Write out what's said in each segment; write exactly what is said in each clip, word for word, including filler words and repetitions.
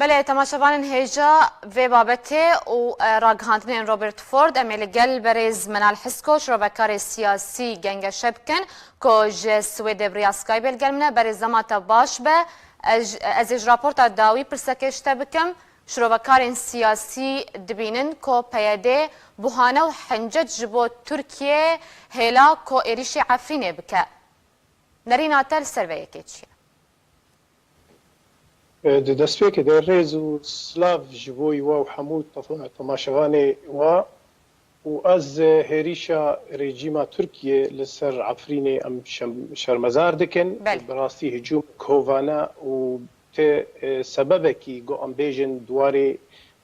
Belê, temaşevanên hêja vê babetê û, e, ragihandinên Robert Ford, em ê li gel berêz Menal Hisko, şirovekarê siyasî gengeşe bikin, ku ji Swêdê bi riya Skype li gel min e. Berêz, dema te baş be. Ez, ez ê ji raporta dawî pirsekê ji te bikim. Şirovekarên siyasî dibînin ku P Y D buhane û hincet ji bo Tirkiye hêla ku êrîşê Efrînê bike. Nerîna te li ser vê yekê çi ye? E, di destpêkê de rêz û silav ji bo wa û hemû tef-, temaşevanê wa û ez, e, hêrîşa rejîma Tirkiye li ser Efrînê em şem-, şermezar dikin. Belê. Bi rastî hicûm kovane û ti, e, sebebekî ku em bêjin di warê,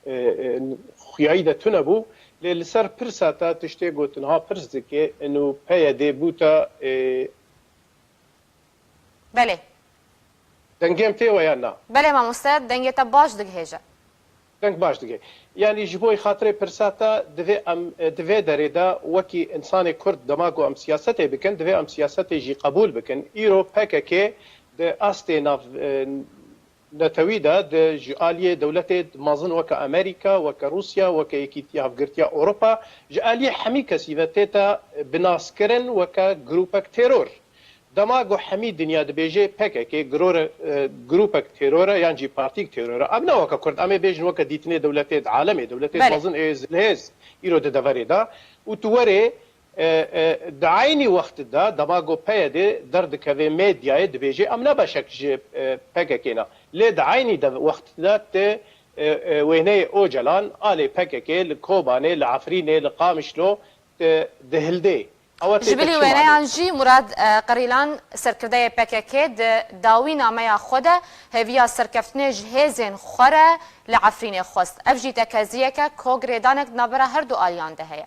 e, e, xuyayî de tune bû. Lê li ser pirsa te tiştê ku tu niha pirs dike, inu P Y D bûte, e, Belê. Dengê em tê we yan na? Belê mamoste, dengê te baş digihêje. Deng baş digihê. Yanî ji bo xatirê pirsa te divê em, e, di vê derê de wekî însanê Kurd dema ku em siyasetê bikin, divê em siyasetê jî qebûl bikin. Îro P K K di astê nav, e, netewî de, di ji aliyê dewletê mezin weke Amerîka, weke Rûsya, weke Yekîtiya Hevgirtiya Ewropa, ji aliyê hemî kesî ve tête binaskirin weke grûpek teror. Dema ku hemî dinya dibêje P K K girore, e, grûpek teror e yan jî partîk teror e, em ne weke Kurd, em ê bêjin weke dîtinê dewletê di alemê, dewletê Belê. mezin ê zilhêz îro di deverê de û tu werê, e, e, di eynî wext de dema ku P Y D derdikeve medyayê dibêje em ne beşek ji, e, P K K ne. Lê di eynî de wext de ti, e, e, wêneyê Ocalan alê P K K li Kobanê, li Efrînê, li Qamişlo, e, dihildê. Ew Ji bilî wêneyan jî Murad, e, Qerîlan, serkirdeyê P K K, di dawînameya xwe de hêviya serkeftinê ji hêzên xwe re li Efrînê xwest. Ev jî tekeziyek e ku girêdanek di navbera her du aliyan de heye.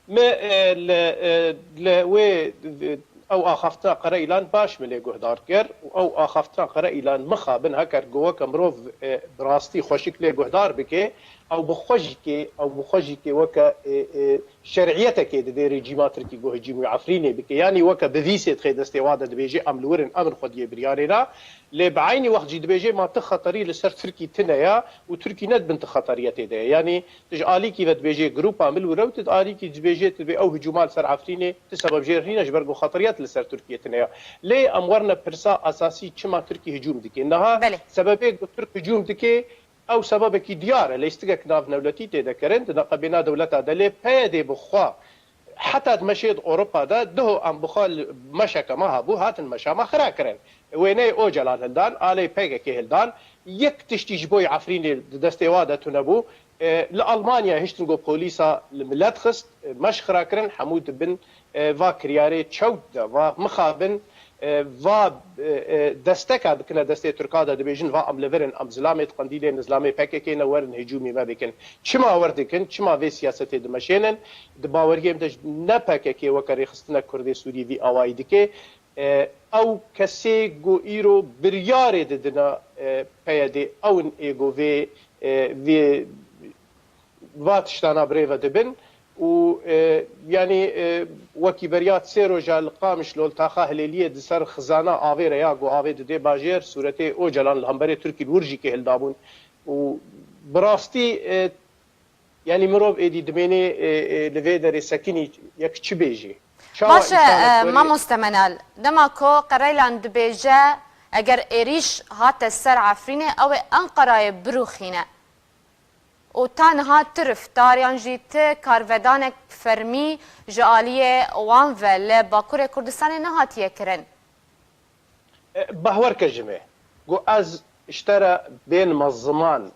Me, e, li, e, li wê, e, ew axaftina Qere Îlan baş min lê guhdar kir û ew axaftina Qere Îlan mixabin heker ku weke mirov, e, bi rastî xweşik lê guhdar bike, ew bi xwe jî kê, ew bi xwe jî kê weke, e, e, şer'iyetekê didê rejîma Tirkî ku hicûmî Efrînê bike. Yanî weke bivîsê dixê destê wa de dibêje, em li wir in, em in xwediyê biryarê re. Lê bi eynî wext jî dibêje, ma ti xeterî li ser Tirkî tune ya û Tirkî ne di bin ti xeteriyetê de ye. Yanî tu ji alîkî ve dibêje, grûpa min li wir e û tu di alîkî dibêje, tu dibê ew hicûma li ser Efrînê, ti sebeb jê re nîne, ji ber ku xeteriyet li ser Tirkiye tune ya. Lê em werine pirsa esasî, çima Tirkî hicûm dike? Niha Belê. sebebê ku Tirk hicûm dike, Ew sebebekî diyar e, lîstikek navnewletî tê de kirin, di neqebêna dewleta de lê P Y D bi xwe heta di meşê di Ewropa de, diho em bi xwe li meşeke me hebû, hatin meşa me xira kirin. Wêneyê Ocalan hildan, alê P K K hildan, yek tiştî ji bo Efrînê di destê wa de tune bû. E, li Almanya hiştin ku polîsa li milet xist, e, meş xira kirin, hemû di bin e, va kiryarê çewt de, va mixabin, e, va, e, e, desteka dikine destê Tirka de, dibêjin, va em li vir in, em zilamê di Qendîlê ne, zilamê P K K ne, werin hicûmî me bikin. Çima wer dikin? Çima vê siyasetê dimeşênin? Di baweriyê min de ji ne P K K weke rêxistinek Kurdê Sûrî vî awayî dike. E, ew kesê ku îro biryarê didine, e, P Y D, ew in ê ku vê, e, vê va tiştana bi rê ve dibin û, e, yanî, e, wekî beriya sê roja li Qamişlo li taxa Hilêliyê di ser xizana avê re ya ku avê didê bajêr, sûretê Ocalan li hemberê Tirkî li wir jî kê hildabûn û bi rastî, e, yanî mirov êdî dimênê, e, e, li vê derê sekinî yek çi bêjî? Çawa Baş e, însanek e, werê mamoste Menal, dema ku Qereylan dibêje eger êrîş hate ser Efrînê, ew ê Enqerayê birûxîne. û ta niha ti riftar yan jî ti karvedanek fermî ji aliyê wan ve li Bakurê Kurdistanê nehatiye kirin. E, bahwer ke ji me, ku ez ji te re bênime ziman,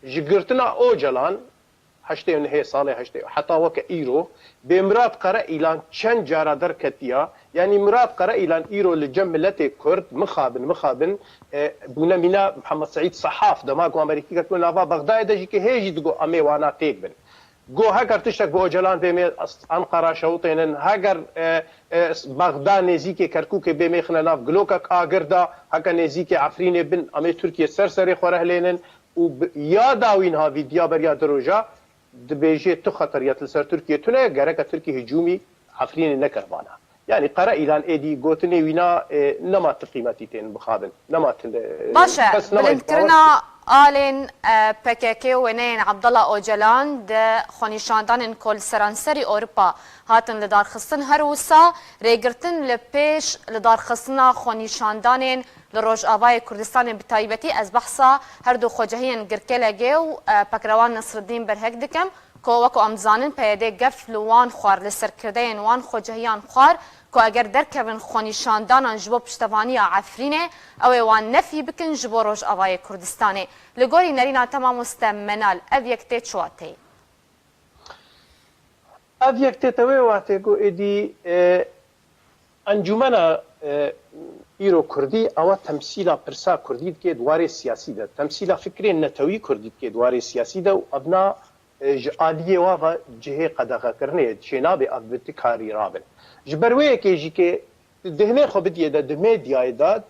ji girtina Ocalan, heştê û nehê, salê heştê, heta weke îro, bê Mirad Qere Îlan çend cara derketiya, Yanî Mirad Qere Îlan îro li cem miletê Kurd mixabin, mixabin, e, bûne mîna Mihemed Seîd Sehaf, dema ku Amerîkî ketibû nava Bexdayê de jî, ke hê jî digo em ê wana têk bin. Go heger tiştek bi Ocalan bê, em ê Enqera şewitênin, heger, e, e, Bexda nêzîkê Kerkûkê bê, em ê xine nav gilokek agir de, heke nêzîkê Efrînê bin, em ê Tirkiye ser serê xwe re hilênin û bi, ya dawî niha vî diya beriya di roja, dibêje tu xeteriyet li ser Tirkiye tune, gereke Tirkiye hicûmî Efrînê neke vana. Yanî Qere Îlan êdî gotinê wîna, e, nema ti qîmetî tên bixabin. Nema ti, e, Baş e, kes nema îtibar bilindkirina Alên, e, P K K û wêneyên Abdullah Ocalan di xwenîşandanên ku li seranserî Ewropa hatin lidarxistin, her wisa rêgirtin li pêş lidarxistina xwenîşandanên li Rojavayê Kurdistanê bi taybetî ez behsa her du xwecehiyên Girkelege û, e, Pekrewan Nesreddîn Berhek dikim, ku wek em dizanin P Y D gef li wan xwar, li serkirdeyên wan xwecehiyan xwar, ku eger derkevin xwenîşandanan ji bo piştevaniya Efrînê, ew ê wan nefî bikin ji bo Rojavayê Kurdistanê. Li gorî nerîna te mamoste Menal, ev yek tê çi wateyê? Ev yek tê te wê watê ku êdî, e, encûmena, e, îro Kurdî, ewa temsîla pirsa Kurdî dike di warê siyasî de, temsîla fikrên netewî Kurdî dike di warê siyasî de û evna, e, ji aliyê wa ve cihê qedexekirinê çênabe ev bi ti karî rabin. Ji ber wê yekê jî ke di dihinê xwe bidiyê de, di medyayê de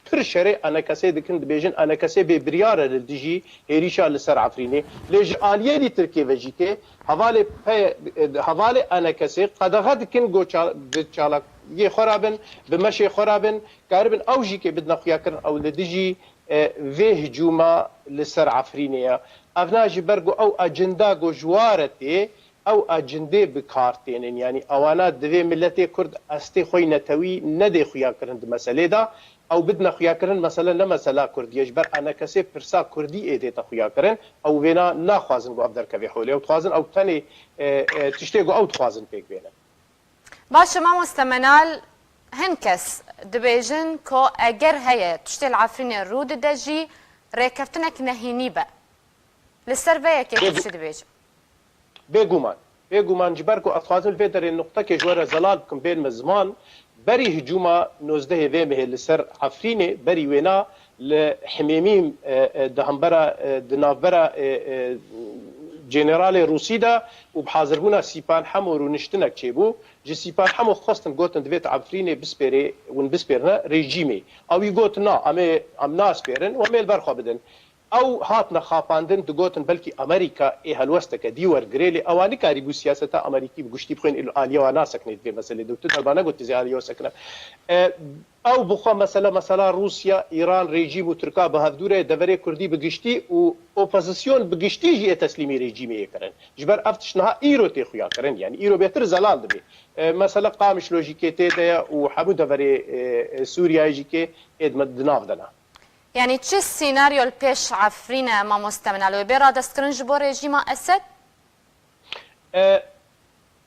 pir şerê enekesê dikin, dibêjin enekesê bê biryar e li dijî hêrîşa li ser Efrînê. Lê ji aliyê dî Tirkiyê ve jî ke hevalê pe-, hevalê enekesê qedexe dikin go ça-, bi çalakiyê xwe re bin, bi meşê xwe re bin, karibin ew jî ke bidine xuyakirin ew li dijî, e, vê hicûma li ser Efrînê ye. Evna ji ber ku ew ecenda ku ji wa re tê, ew ecindê bi kar tênin. Yanî ewana divê miletê Kurd estê xwe yî netewî nedê xuyakirin di meselê de. Ew bidine xuyakirin mesele ne mesela Kurdî ye. Ji ber enekesê pirsa Kurdî ê dête xuyakirin. Ew vêna naxwazin ku ev derkeve holê. Ew dixwazin ew tenê, e, e, tiştê ku ew dixwazin pêk bêne. Baş e mamoste Menal, hin kes dibêjin ku eger heye tiştê li Efrînê rû dide jî rêkeftinek nehînî be. Li ser vê yekê tu Bêgu-, çi dibêjî? Bêguman. Bêguman ji ber ku ez dixwazim vê derê nuqtekê ji we re zelal bikim, bênme ziman. Berî hicûma nozdehê vê mehê li ser Efrînê, berî wêna li Himêmî, e, e, di hembera, e, di navbera, e, e, cêneralê Rûsî de û bi hazirbûna Sîpan Hemo rûniştinek çêbû. Ji Sîpan Hemo xwestin gotin divê tu Efrînê bispêrê, hûn bispêrine rejîmê. Ew wî got na, em ê, em naspêrin û em ê li ber xwe bidin. Ew hatine xapandin, digotin belkî Amerîka ê helwesteke dî wergirê, lê ewa nikarîbû siyaseta Amerîkî bi giştî bixwên, îl-, aliye wa nasekine di vê meselê de. Tu derba negot dizê aliye wa sekine. E, ew bi xwe mesela, mesela Rûsya, Îran, rejîm û Tirka bi hevdû re deverê Kurdî bi giştî û opozisyon bi giştî jî ê teslîmî rejîmê yê kirin. Ji ber ev tişt niha îro tê xuya kirin, yanî îro bêtir zelal dibe. E, mesela Qamişlo jî kê tê de ye û hemû deverê, e, e, Sûriyeyê jî kê ê di me-, di nav de ne. Yanî çi sînaryo li pêş Efrîn e, mamoste Minal, wê bê radestkirin ji bo rejîma Esed? E,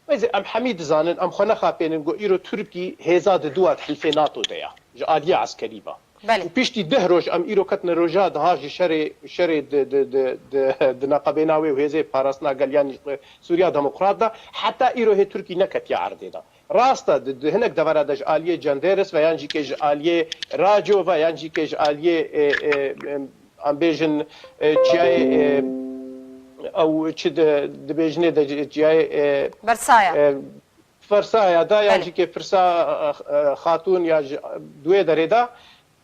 wezî em hemî dizanin, em xwe nexapênin ku îro Tirkî hêza di dua di hilfê NATO de ye, ji aliyê eskerî ve. Belê. Û piştî deh roj, em îro ketine roja daha ji şerê, şerê di, di, di, di, di neqebêna wê û hêzê parastina gel yan jî Sûriya Demokrat de, heta îro hê Tirkî neketiye erdê de. Rast e, di, di hinek devera de ji aliyê Cenderis ve yan jî ke ji aliyê Raco ve yan jî ke ji aliyê, e, e, e, em bêjin, e, çiyayê, e, ew çi di, dibêjinê de ci-, çiyayê, e, Bersaya. E, Fersaya da yan Belê. jî ke Firsa, e, e, Xatûn ya ji, di wê derê de,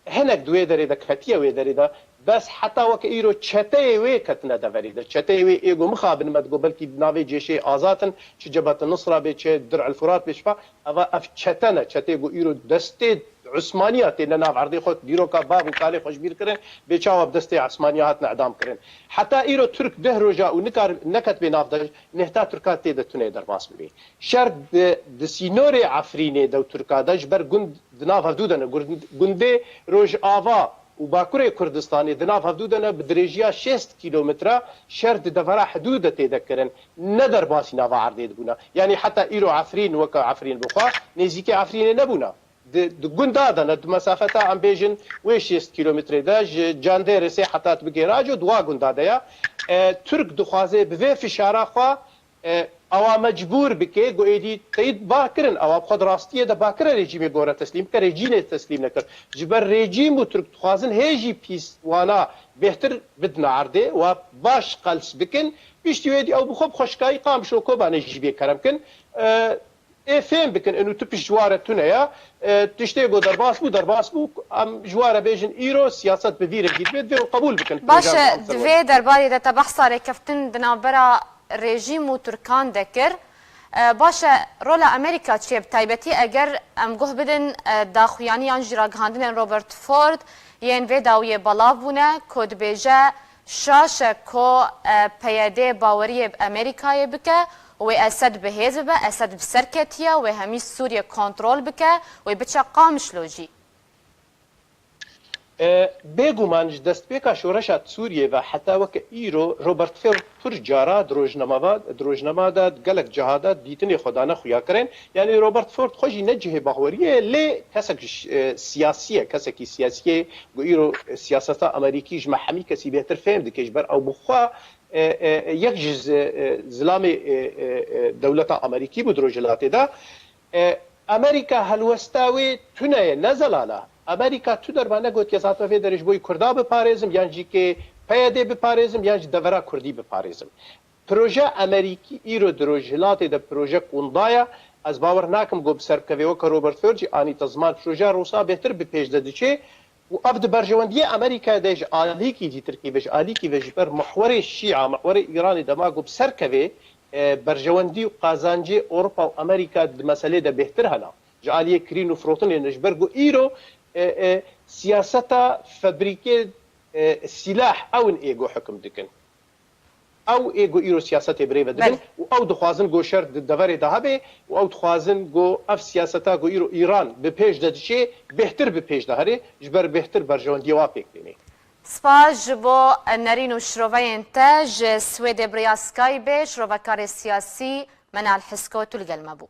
hinek di wê derê de ketiye wê derê de. Bes heta weke îro çeteyê wê ketine deverê de. Çeteyê wê ê go mixabin me digo belkî di navê cêşê azad in, çi Cebhet Nusra bê, çi Dir'il Furat bê, şifa. Eva ev çete ne, çetê go îro destê Usmaniya têne nav erdê xwe, dîroka bav û kalê xwe ji bîr kirin, bê çawa bi destê Usmaniya hatine edam kirin. Heta îro Tirk deh roja û nikar, neketibê nav de, nehta Tirka tê de tune derbas bibê. Şer di, di sînorê Efrînê de û Tirka de ji ber gund di nav hevdû de ne. Gund-, gundê Rojava û Bakurê Kurdistanê di nav hevdû de ne, bi dirêjiya şêst kîlometre şer di devera hidû de tê de kirin. Ne derbasî nava erdê dibûna. Yanî heta îro Efrîn weke Efrîn bixwe nêzîkê Efrînê nebûna. Di, di gunda de ne, di mesafeta em bêjin wê şêst kîlometrê de ji Canderesê heta tu bigê Raco, di wa gunda de ya. E, Tirk dixwaze bi vê fişara xwe E, ewa mecbûr bike, go êdî teyîd ba kirin, ewa bi xwe di rastiyê de ba kire rejîmê gore teslîm bike, rejîmê teslîm nekir. Ji ber rejîm û Tirk dixwazin hê jî pîs wana bêhtir bidine erdê, wa baş qels bikin, piştî wê dî ew bi xwe bi xweşikayî Qamişlo Kobanê jî bê kerem kin. E, ê fêm bikin, inu tu pişt ji wa re tune ya, e, tiştê go derbas bû, derbas bû, em ji wa re bêjin îro siyaset bi vî rengî dibe, divê ew qebûl bikin. Baş e, di vê derbarê de te behsa rêkeftin di navbera rejîm û Tirkan de kir. E, baş e, rola Amerîka çi ye? Bi taybetî eger em guh bidin, e, daxuyanî yan jî ragihandinên Robert Ford yên vê dawiyê belav bûne, ku dibêje, Şaş e ku, e, P Y D baweriyê bi Amerîkayê bike, wê Esed bi hêz bibe, Esed bi ser ketiye, wê hemî Sûriye kontrol bike, wê biçe Qamişlo jî. E, bêguman ji destpêka şoreşa Sûriyê ve heta weke îro Robert Ford pir cara di rojnameva-, di rojnama de, di gelek ciha de dîtinê xwe dane xuyakirin. Yanî Robert Ford xwe jî ne cihê baweriyê ye, lê kesek ji, e, siyasî ye, kesekî siyasî ye. Ku îro siyaseta Amerîkî ji me hemî kesî bêhtir fêm dike, ji ber ew bi xwe, e, e, yek ji zi-, e, zilamê, e, e, e, dewleta Amerîkî bû di rojhilatê de. E, Amerîka helwesta wê tune ye, ne zelal e. Amerîka tu derma negotiye ez hatime vê derê ji bo yî Kurda biparêzim, yan jî kê P Y D biparêzim, yan jî devera Kurdî biparêzim. Proje Amerîkî îro di rojhilatê de proje qûnda ye. Ez bawer nakim ku bi ser bikeve. Weke Robert Ford jî anî te ziman, projeya Rûsa bêhtir bi pêş de diçê û ev di berjewendiyê Amerîkayê de ji alîkî dîtirkî ve, ji alîkî ve ji ber mihwerê Şîa, mihwerê Îranê dema ku bi ser kevê, e, berjewendî û qazancê Ewropa û Amerîka di meselê de bêhtir hene. Ji aliyê kirîn û firotinê ne, ji ber ku îro, e, e, siyaseta febrîkê, e, sîlah ew in ê ku hukm dikin. Ew ê ku îro siyasetê birêve dibin Belê. û ew dixwazin ku şer di deverê de hebe û ew dixwazin ku ev siyaseta ku îro Îran bi pêş de diçê, bêhtir bi pêş de here, ji ber bêhtir berjewendiyê wa pêk tênê. Spas ji bo nerîn û şiroveyên te. Ji Swêdê bi riya Skypeê şirovekarê siyasî Menal Hisko tu li gel me bû.